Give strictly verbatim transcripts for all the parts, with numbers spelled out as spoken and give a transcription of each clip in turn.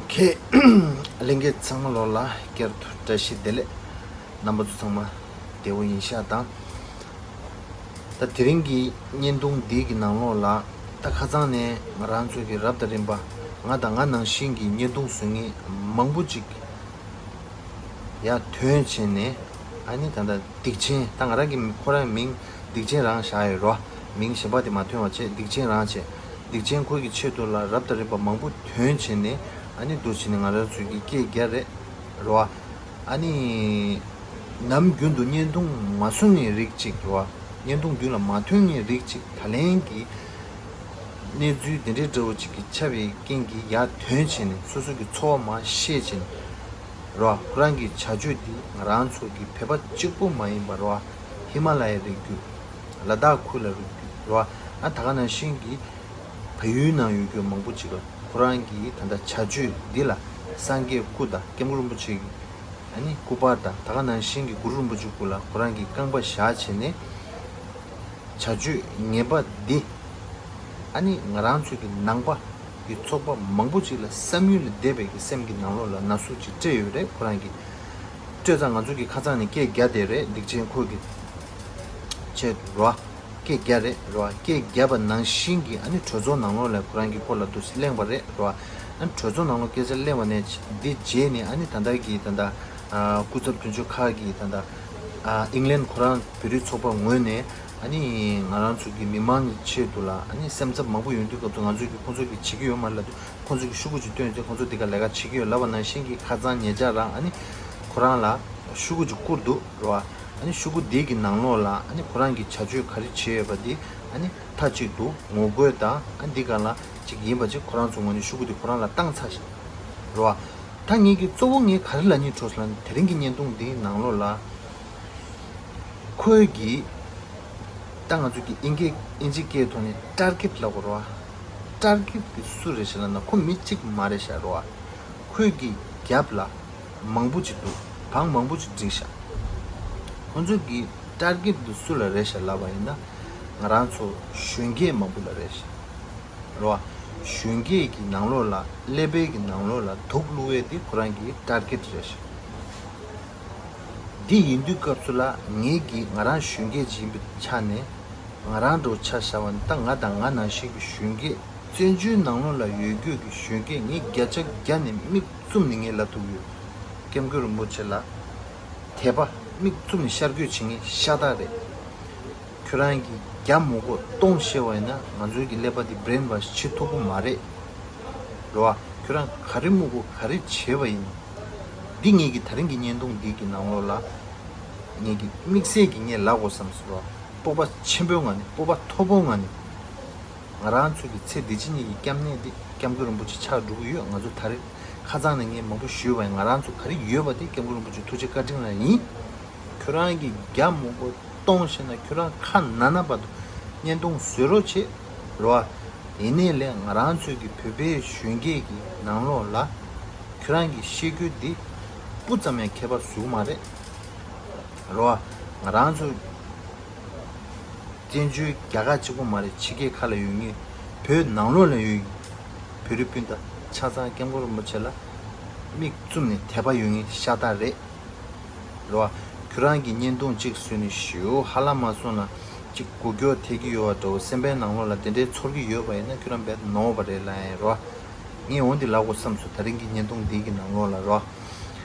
ཁྱེད་ལྷན་རྒྱས་ཚང་མ་ལོ་ལ་བསྐྱར་དུ་བཀྲ་ཤིས་བདེ་ལེགས། རྣམ་པ་ཚོ་ཚང་མ་བདེ་བོ་ཡིན་ཤག་དང་། ད་དེ་རིང་གི་བརྙན་ཐུང་འདི་གི་ནང་ལོགས་ལ། ད་ཁ་སང་ནས་ང་རང་ཚོ་གི་རབ་དང་རིམ་པ་ང་དང་ང་ནང་བཞིན་གྱི་བརྙན་ཐུང་བཟོ་མཁན་མང་པོ་ཅིག་ཡར་ཐོན་བྱས་ནས། ཨ་ནི་ད་ལྟ་སྡིག་ཆེན། ད་ང་རང་གི་ཁོ་རང་མིང་སྡིག་ཆེན་རང་བཞག་ཡོད་རོ། མིང་གཞན་པ་དེ་མ་ཐོན་པ་བྱས། སྡིག་ཆེན་རང་བྱས། སྡིག་ཆེན་ཁོ་གི་ཆེད་དུ་ལ་རབ་དང་རིམ་པ་མང་པོ་ཐོན་བྱས་ནས། ཨ་ནི་འདུག་བྱས་ནས་ང་རང་ཚོ་གི་སྐད་རྒྱག་རེད་རོ། ཨ་ནི་ནམ་རྒྱུན་དུ་བརྙན་ཐུང་མ་བཟོ་མཁན་རིགས་གཅིག་རོ། བརྙན་ཐུང་མདུན་ལ་མ་ཐོན་མཁན་རིགས་གཅིག་ད་ལན་གྱི་གནས་ཚུལ་དེ་འདྲའི་འདྲ་བོ་ཅིག་གི་ཆགས་པའི་རྐྱེན་གྱིས་ཡར་ཐོན་བྱས་ནས་སོ་སོ་གི་ཚོར་བ་མར་བཤད་བྱས་ནས་རོ། ཁོ་རང་གི་བྱ་སྤྱོད་འདི་ང་རང་ཚོ་གི་བོད་པ་གཅིག་པུ་མ་ཡིན་པ་རོ། ཧི་མ་ལ་ཡའི་རི་རྒྱུད། ལ་དྭགས་ཁུལ་ལ་རི་རྒྱུད་རོ། ཨ་ད་ག་ནང་བཞིན་གྱི་བལ་ཡུལ་ནང་ཡོད་རྒྱུ་མང་པོ་ཅིག་ལ་ཁོ་རང་གི་ད་ལྟ་བྱ་སྤྱོད་འདི་ལ་སངས་རྒྱས་སྐུ་དང་སྐྱབས་མགོན་རིན་པོ་ཆེ་གི་ཨ་ནི་སྐུ་པར་དང་ད་ག་ནང་བཞིན་གྱི་གུ་རུ་རིན་པོ་ཆེ་སྐུ་ལ་ཁོ་རང་གི་རྐང་པ་བཞག་བྱས་ནས། བྱ་སྤྱོད་ངན་པ་འདི། ཨ་ནི་ང་རང་ཚོ་གི་ནང་པ་གི་ཚོགས་པ་མང་པོ་ཅིག་ལ་བསམ་ཡུལ་ལས་འདས་པའི་གི་སེམས་ཀྱི་ནང་ལོགས་ལ་ན་ཟུག་ཅིག་སྤྲད་ཡོད་རེད། ཁོ་རང་གིས་སྤྲད་ཙང་ང་ཚོ་གི་ཁ་སང་ནས་སྐད་རྒྱག་བསྡད་རེད། སྡིག་ཆེན་ཁོ་གི་ཆེད་དུ་རོ། སྐད་རྒྱག་རེད་རོ། སྐད་རྒྱག་པ་ནང་བཞིན་གྱི་ཨ་ནི་གྲོས་ཚོགས་ནང་ལོགས་ལ་ཁོ་རང་གིས་ཁོ་ལ་འདུག་སེ་གླེང་པ་རེད་རོ། ཨ་ནི་གྲོས་ཚོགས་ནང་ལོགས་སྐད་ཆ་གླེང་བ་ནས་འདི་རྗེས་ནས་ཨ་ནི་ད་ལྟ་གི་ད་ལྟ་ཨ་སྐུ་ཚབ་དོན་གཅོད་ཁག་གིས་ད་ལྟ་ཨ་ཨིང་ལན་ཁོ་རང་བོད་རིགས་ཚོགས་པ་ངོས་ནས། ཨ་ནི་ང་རང་ཚོ་གི་མི་མང་གི་ཆེད་དུ་ལ་ཨ་ནི་སེམས་འཚབ་མང་པོ་ཡོང་དུས་སྐབས་སུ་ང་ཚོས་ཀྱི་ཁོང་ཚོ་གི་བྱེད་ཀྱི་ཡོད་མ་རེད་ལབ་དུས་ཁོང་ཚོ་གི་ཤོག་གུ་ཅིག་བཏོན་ཚེ་ཁོང་ཚོ་འདི་ག་ལས་ཀ་བྱེད་ཀྱི་ཡོད་ལབ་པ་ནང་བཞིན་གྱི་ཁ་སང་ཉེ་ཆར་རང་ཨ་ནི་ཁོ་རང་ལ་ཤོག་གུ་ཅིག་བསྐུར་འདུག་རེད་བ། ཨ་ནི་ཤོག་གུ་འདི་གི་ནང་ལོགས་ལ་ཨ་ནི་ཁོ་རང་གི་བྱ་སྤྱོད་ག་རེ་བྱས་ཡོད་པ་འདི་ཨ་ནི་མཐའ་གཅིག་ཏུ་ངོ་རྒོལ་དང་ཨ་འདི་ག་ལ་ཅིག་ཡིན་པ་ཅིག་ཁོ་རང་ཚོ་ངོས་ནས་ཤོག་གུ་འདི་ཁོ་རང་ལ་བཏང་ཚར་ཤག་རེད་བ། ད་ངེད་ཀྱི་གཙོ་བོ་ངས་ག་རེ་ལབ་སྙིང་བྲོ་སོང་ལབ་ན་དེ་རིང་གི་བརྙན་ཐུང་འདིའི་ནང་ལོགས་ལ། ཁོས་ཀྱིས། ད་ང་ཚོ་གི་ཨིན་སྐད་ཨིན་ཇི་སྐད་ཐོག་ནས་ཊར་གེཊ་ལབ་དགོས་རེད་བ། ཊར་གེཊ་དེ་སུ་རེད་ཤག་ལབ་ན་ཁོ་མི་གཅིག་མ་རེད་ཤག་རེད་བ། ཁོས་ཀྱི་རྒྱབ་ལ་མང་པོ་ཅིག་འདུག་བང་མང་པོ་ཅིག་བསྒྲིགས་ཤག་ཁོ་ཚོ་གི་ཊར་གེཊ་དེ་སུ་ལ་རེད་ཤག་ལབ་པ་ཡིན་ན་ང་རང་ཚོ་གཞོན་སྐྱེས་མང་པོ་ལ་རེད་ཤག་རེད་བ། གཞོན་སྐྱེས་ཀྱི་ནང་ལོགས་ལ་ཀླད་པའི་གི་ནང་ལོགས་ལ་དུག་བླུག་ཡས་དེ་ཁོ་རང་གི་ཊར་གེཊ་རེད་ཤག་འདི་ཡིན་དུས་སྐབས་སུ་ལ་ངེད་ཀྱིས་ང་རང་གཞོན་སྐྱེས་ཅིག་ཡིན་པའི་ཆ་ནས་ང་རང་འདྲ་བོ་ཆ་བཞག་པ་ནི་ད་ང་དང་ང་ནང་བཞིན་གྱི་གཞོན་སྐྱེས་བཙན་བྱོལ་ནང་ལོགས་ལ་ཡོད་རྒྱུ་གི་གཞོན་སྐྱེས་ངས་བརྒྱ་ཆ་བརྒྱ་ནས་མིག་བཙུམ་ནས་ངས་ལབ་ཐུབ་ཡོད། སྐྱབས་མགོན་རིན་པོ་ཆེ་ལ་དད་པ་མིག་བཙུམ་ནས་ཤར་བསྐྱོད་བྱེད་མཁན་ཤ་སྟག་རེད། ཁྱོད་རང་གིས་བརྒྱ་མི་དགོས་སྟོང་བཤད་པ་ཡིན་ན་ང་ཚོའི་གི་ཀླད་པ་འདི་བྷི་རེན་ཝཱཤ་བྱེད་ཐུབ་ཀྱི་མ་རེད། རེད་བ། ཁྱོད་རང་ག་རེ་མི་དགོས་ག་རེ་བྱས་པ་ཡིན་ན། འདི་ངེད་ཀྱི་ད་རིང་གི་བརྙན་ཐུང་འདི་གི་ནང་ལོགས་ལ། ངེད་ཀྱི་དམིགས་བསལ་གྱི་ངས་ལབ་དགོས་བསམ་སོང་རེད་བ། སྤོབས་པ་ཆེན་པོའི་ངང་ནས་སྤོབས་པ་མཐོ་པོའི་ངང་ནས། ང་རང་ཚོ་གི་ཚེ་འདི་ཕྱི་གཉིས་ཀྱི་སྐྱབས་གནས་འདི་སྐྱབས་མགོན་རིན་པོ་ཆེ་ཆགས་འགྲོ་གི་ཡོད། ང་ཚོ་ད་རེས་ཁ་སང་ནས་ངས་མང་པོ་ཞུས་པ་ཡིན། ང་རང་ཚོ་ག་རེ་ཡོད་པ་དེ་སྐྱབས་མགོན་རིན་པོ་ཆེ་ཐུགས་རྗེ་བཀའ་དྲིན་ལ་ཡིན། ཁྱོད་རང་གིས་བརྒྱ་མི་དགོས་སྟོང་བཤད་ན་ཁྱོད་རང་ཁ་ན་ན་བར་དུ་བརྙན་ཐུང་བཟོ་རོགས་བྱེད་རོགས། ཡིན་ནའི་ལས་ང་རང་ཚོའི་གི་བོད་པའི་གཞོན་སྐྱེས་ཀྱི་ནང་ལོགས་ལ་ཁྱོད་རང་གིས་བཤད་རྒྱུ་འདི་སྤུ་ཙམ་ཡང་ཁྱད་པར་བཟོ་གི་མ་རེད་རོགས། ང་རང་ཚོ་བཙན་བྱོལ་རྒྱ་གར་གཅིག་པོ་མ་རེད། ཕྱི་རྒྱལ་ཁག་ལ་ཡོད་མཁན་བོད་ནང་ལོགས་ལ་ཡོད་མཁན་བོད་རིགས་སྤུན་ཟླ་ཆ་ཚང་སྐྱབས་མགོན་རིན་པོ་ཆེ་ལ་མིག་བཙུམ་ནས་དད་པ་ཡོད་མཁན་ཤ་སྟག་རེད། རེད་བ། ཁྱོད་རང་གིས་བརྙན་ཐུང་གཅིག་བཟོས་ནས་ཞེ་པོ་ཧ་ལས་མ་སོང་ན་གཅིག་མགོ་སྐོར་ཐེབས་ཀྱི་ཡོད་པ་འདྲ་བོ་སེམས་པའི་ནང་ལོགས་ལ་དེ་འདྲའི་ཚོར་གྱི་ཡོད་པ་ཡིན་ན་ཁྱོད་རང་རྦད་ནོར་བ་རེད་ལབ་ཡིན་རེད་བ། ངས་འོ་འདི་ལབ་དགོས་བསམ་སོང་ད་རིང་གི་བརྙན་ཐུང་འདི་གི་ནང་ལོགས་ལ་རེད་བ།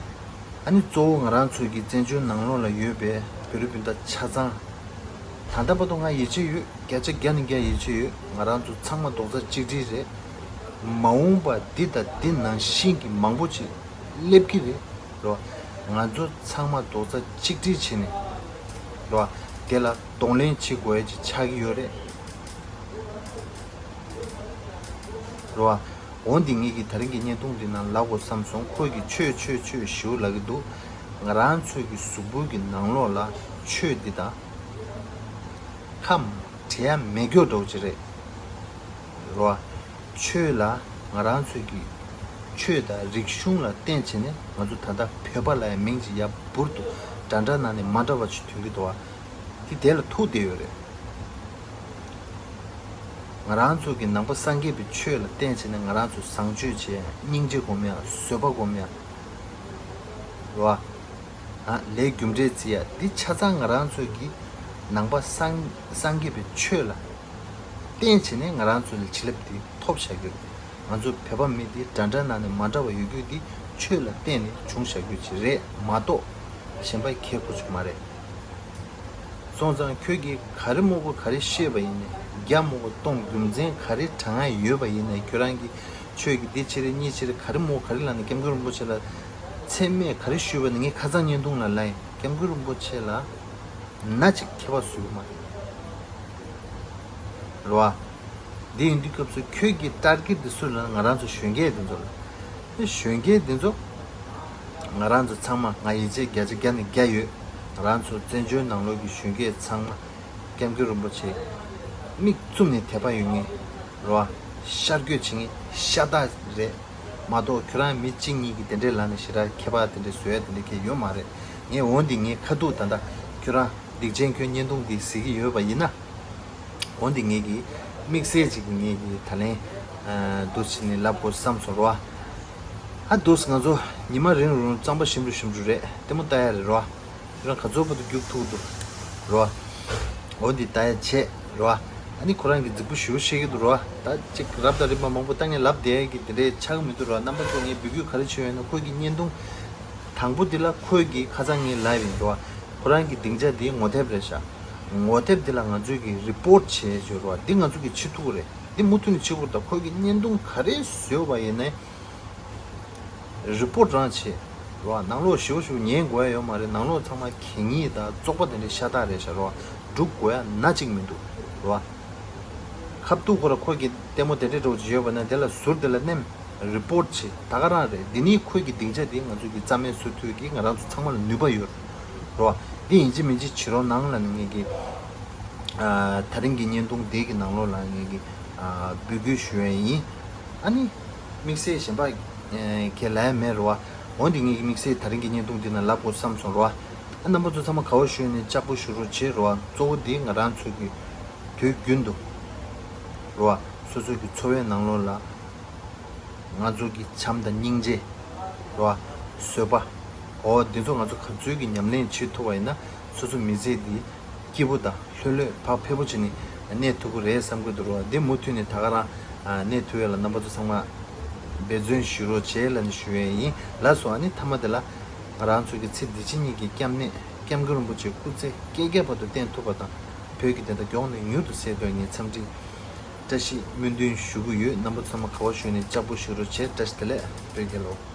ཨ་ནི་གཙོ་བོ་ང་རང་ཚོའི་གི་བཙན་བྱོལ་ནང་ལོགས་ལ་ཡོད་པའི་བོད་རིགས་སྤུན་ཟླ་ཆ་ཚང་། ད་ལྟ་བར་དུ་ང་ཡིད་ཆེས་ཡོད། བརྒྱ་ཆ་བརྒྱ་ནས་བརྒྱ་ཡིད་ཆེས་ཡོད། ང་རང་ཚོ་ཚང་མ་རྡོག་རྩ་གཅིག་སྒྲིལ་རེད། མ་འོངས་པ་འདི་དང་འདི་ནང་བཞིན་གྱི་མང་པོ་ཅིག་སླེབས་ཀྱི་རེད། རོ། ང་ཚོ་ཚང་མ་རྡོག་རྩ་གཅིག་སྒྲིལ་བྱས་ནས། རོ། དེ་ལ་གདོང་ལེན་བྱེད་དགོས་ཡ་ཅིག་ཆགས་ཀྱི་ཡོད་རེད། རོ། འོ་འདི་ངེད་ཀྱིས་ད་རིང་གི་བརྙན་ཐུང་འདི་ནང་ལབ་དགོས་བསམ་སོང་། ཁོས་ཀྱིས་ཆོས་ཆོས་ཆོས་ཞེ་པོ་ལབ་ཀྱི་འདུག་ང་རང་ཚོའི་གི་གཟུགས་པོ་གི་ནང་ལོགས་ལ་ཆོས་འདི་དང་ཁ་བྲལ་ཡ་མེད་སྐྱོ་འདྲ་བོ་ཅིག་རེད། རོ། ཆོས་ལ་ང་རང་ཚོའི་གི་ཆོས་དང་རིག་གཞུང་ལ་བརྟེན་བྱས་ནས་ང་ཚོ་ད་ལྟ་བོད་པ་ལབ་ཡ་མིང་ཅིག་ཡར་འབུར་དུ་འདྲ་འདྲ་ནང་ནས་མ་འདྲ་བ་ཅིག་ཐོན་གྱི་འདུག་བ། དེ་དེ་ལ་ཐུག་བསྡད་ཡོད་རེད། ང་རང་ཚོ་གི་ནང་པ་སངས་རྒྱས་པའི་ཆོས་ལ་བརྟེན་བྱས་ནས་ང་རང་ཚོ་བཟང་སྤྱོད་བྱེད་ཡ། སྙིང་རྗེ་སྒོམ་ཡ། བཟོད་པ་སྒོམ་ཡ། རེད་བ། ཨ། ལས་རྒྱུ་འབྲས་བརྩི་ཡ། འདི་ཆ་ཚང་ང་རང་ཚོ་གི་ནང་པ་སངས་སངས་རྒྱས་པའི་ཆོས་ལ་བརྟེན་བྱས་ནས་ང་རང་ཚོ་ལ་བྱིན་རླབས་འདི་ཐོབ་བཞག་རྒྱུ་རེད། ང་ཚོ་བོད་པ་མི་འདི་འདྲ་འདྲ་ནང་ནས་མ་འདྲ་བ་ཡོད་རྒྱུ་འདི་ཆོས་ལ་བརྟེན་ནས་བྱུང་བཞག་རྒྱུ་ཅིག་རེད་མ་གཏོགས་གཞན་པ་ཁྱད་ཁུ་ཅིག་མ་རེད། སོང་ཙང་ཁྱོད་ཀྱིས་ག་རེ་མོ་གོ་ག་རེ་བཤད་པ་ཡིན་ནའི། བརྒྱ་མོ་གོ་སྟོང་རྒྱུ་མཚན་ག་རེ་དྲངས་ཡ་ཡོད་པ་ཡིན་ནའི། ཁྱོད་རང་གིས་ཆོས་ཀྱི་འདི་ཕྱི་རེ་གཉིས་ཕྱི་རེ་ག་རེ་མོ་ག་རེ་ལབ་ནས་སྐྱབས་མགོན་རིན་པོ་ཆེ་ལ་མཚན་སྨད་ག་རེ་ཞུས་པ་ནི། ངས་ཁ་སང་བརྙན་ཐུང་ལ་ལབ་ཡིན། སྐྱབས་མགོན་རིན་པོ་ཆེ་ལ་ན་ཅིག་ཁྱད་པར་བཟོ་གི་མ་རེད། རེད་བ། འདི་ཡིན་དུས་སྐབས་སུ་ཁྱོད་ཀྱི་ཊར་གེཊ་འདི་སུ་ལབ་ན་ང་རང་ཚོ་གཞོན་སྐྱེས་འདི་ཚོ་ལ། གཞོན་སྐྱེས་འདི་ཚོ་ང་རང་ཚོ་ཚང་མ། ང་ཡིད་ཆེས་བརྒྱ་ཆ་བརྒྱ་ནས་བརྒྱ་ཡོད། ང་རང་ཚོ་བཙན་བྱོལ་ནང་ལོགས་ཀྱི་གཞོན་སྐྱེས་ཚང་མ་སྐྱབས་མགོན་རིན་པོ་ཆེ་མིག་བཙུམ་ནས་དད་པ་ཡོད་མཁན་རེད་བ། ཤར་བསྐྱོད་བྱེད་མཁན་ཤ་སྟག་རེད་མ་གཏོགས། ཁྱོད་རང་མི་གཅིག་གཉིས་ཀྱིས་དེ་འདྲའི་ལབ་ནས་ཞེ་དྲག་ཁྱད་པར་དེ་འདྲའི་བཟོ་ཡ་དེ་འདྲའི་གང་ཡང་ཡོད་མ་རེད། ངས་འོན་ཏེ་ངའི་ཁ་ཐུག་ད་ལྟ་ཁྱོད་རང་སྡིག་ཅན་ཁྱོད་བརྙན་ཐུང་འདི་གཟིགས་ཀྱི་ཡོད་པ་ཡིན་ན། འོན་ཏེ་ངེད་ཀྱིས་དམིགས་བསལ་ཅིག་གིས་ངེད་ཀྱིས་ད་ལན་འདུག་བྱས་ནས་ལབ་དགོས་བསམ་སོང་རོ། ཨ་འདུག་ང་ཚོ་ཉི་མ་རིང་རུང་རྩམ་པ་ཞིམ་རུ་ཞིམ་རུ་རེད། ལྟད་མོ་ལྟ་ཡ་རེད་རོ། ཁྱོད་རང་ག་ཚོད་བར་དུ་རྒྱུགས་ཐུབ་འདུག་རོ། འོ་འདི་ལྟ་ཡ་བྱས་རོ། ཨ་ནི་ཁོ་རང་གིས་རྫིག་པོ་ཞེ་པོ་བཤད་ཀྱི་འདུག་རོ། ད་ཅིག་རབ་དང་རིམ་པ་མང་པོ་ལྟ་ངས་ལབ་བསྡད་ཀྱི་དེ་འདྲའི་ཆགས་ཀྱི་མི་འདུག་རོ། རྣམ་པ་ཚོ་ངས་འབོད་སྐུལ་ག་རེ་བྱས་ཡོད་ན། ཁོ་གི་བརྙན་ཐུང་དང་པོ་འདི་ལ་ཁོ་གི་ཁ་སང་ངས་ལབ་ཡིན་རོ། ཁོ་རང་གི་སྡིངས་ཆ་འདི་ངོ་དེབ་རེད་ཤག་ངོ་དེབ་འདི་ལ་ང་ཚོས་ཀྱི་རི་པོར་ཊི་བྱས་བྱས་རོ། འདི་ང་ཚོ་གི་བྱེད་ཐུབ་ཀྱི་རེད། འདི་མུ་མཐུད་ནས་བྱེད་དགོས་རེད། ད་ཁོ་གི་བརྙན་ཐུང་ག་རེ་བཟོས་པ་ཡིན་ནའི་རི་པོར་ཊི་རང་བྱེད་རོ། ནང་ལོགས་ཞེ་པོ་ཞེ་པོ་ཉན་དགོས་ཡ་ཡོད་མ་རེད། ནང་ལོགས་ཚང་མ་གད་སྙིགས་དང་བཙོག་པ་དེ་འདྲའི་ཤ་སྟག་རེད་ཤག་རོ། སྒྲུག་དགོས་ཡ་ན་གཅིག་མི་འདུག་རོ། ཁ་ཐུག་ཁོ་ར་ཁོ་གི་ལྟད་མོ་དེ་འདྲའི་འདྲ་བོ་ཅིག་ཡོད་པ་ན་དེ་ལ་ཟུར་དེ་ལ་མནན། རི་པོར་ཊི་བྱེད། ད་ག་རང་རེད། འདི་ནི་ཁོ་གི་སྡིངས་ཆ་དེ་ང་ཚོ་གི་རྩ་མེད་བཟོ་ཐུབ་ཀྱི། ང་རང་ཚོ་ཚང་མ་ལ་ནུས་པ་ཡོད་རོ། འདི་ཡིན་གཅིག་མིན་གཅིག་བྱེད་རོགས་གནང་ལབ་ནས་ངེད་ཀྱི་ཨ་ད་རིང་གི་བརྙན་ཐུང་འདི་གི་ནང་ལོགས་ལ་ངེད་ཀྱི་ཨ་འབོད་སྐུལ་ཞུ་ཡ་ཡིན། ཨ་ནི་དམིགས་བསལ་གཞན་པ་ཨེ་ག་ལབ་ཡ་མེད་རོ། འོན་ཏེ་ངེད་ཀྱི་དམིགས་བསལ་ད་རིང་གི་བརྙན་ཐུང་འདི་ནང་ལབ་དགོས་བསམ་སོང་རོ། ཨ་རྣམ་པ་ཚོ་ཚང་མ་དགའ་བ་ཞུས་ནས་ལྕགས་པོ་བཞུ་རོགས་བྱེད་རོ། གཙོ་བོ་འདི་ང་རང་ཚོ་གི་དུས་རྒྱུན་དུ་རོ། སོ་སོ་གི་འཚོ་བའི་ནང་ལོགས་ལ་ང་ཚོ་གི་བྱམས་དང་སྙིང་རྗེ་རོ། བཟོད་པ། འོ་འདི་ཚོ་ང་ཚོ་ག་ཚོད་ཀྱི་ཉམས་ལེན་བྱེད་ཐུབ་པ་ཡིན་ན། སོ་སོ་མི་ཚེ་འདི་སྐྱིད་པོ་དང་ལྷོད་ལྷོད་བག་ཕེབས་པོ་བྱས་ནས་གནས་ཐུབ་ཀྱི་རེད་བསམ་གྱི་འདུག་རོ། འདི་མུ་མཐུད་ནས་ད་ག་རང་གནས་ཐུབ་ཡ་ལ་རྣམ་པ་ཚོ་ཚང་མ་འབད་བརྩོན་ཞུ་རོགས་བྱེད་ལབ་ནས་ཞུ་ཡས་ཡིན། ལགས་སོ། ཨ་ནི་མཐའ་མ་དེ་ལ་ང་རང་ཚོ་གི་ཚེ་འདི་ཕྱི་གཉིས་ཀྱི་སྐྱབས་གནས་སྐྱབས་མགོན་རིན་པོ་ཆེ་སྐུ་ཚེ་བསྐལ་བརྒྱའི་བར་དུ་བརྟན་ཐུབ་པ་དང་། བོད་ཀྱི་བདེན་མཐའ་མགྱོགས་ནས་མྱུར་དུ་གསལ་དོན་ངའི་འཚམས་འདྲི། བཀྲ་ཤིས་སྨོན་འདུན་ཞུ་གི་ཡོད། རྣམ་པ་ཚང་མ་དགའ་བ་ཞུས་ནས་ལྕགས་པོ་བཞུ་རོགས་བྱེད། བཀྲ་ཤིས་བདེ་ལེགས། བོད་རྒྱལ་ལོ།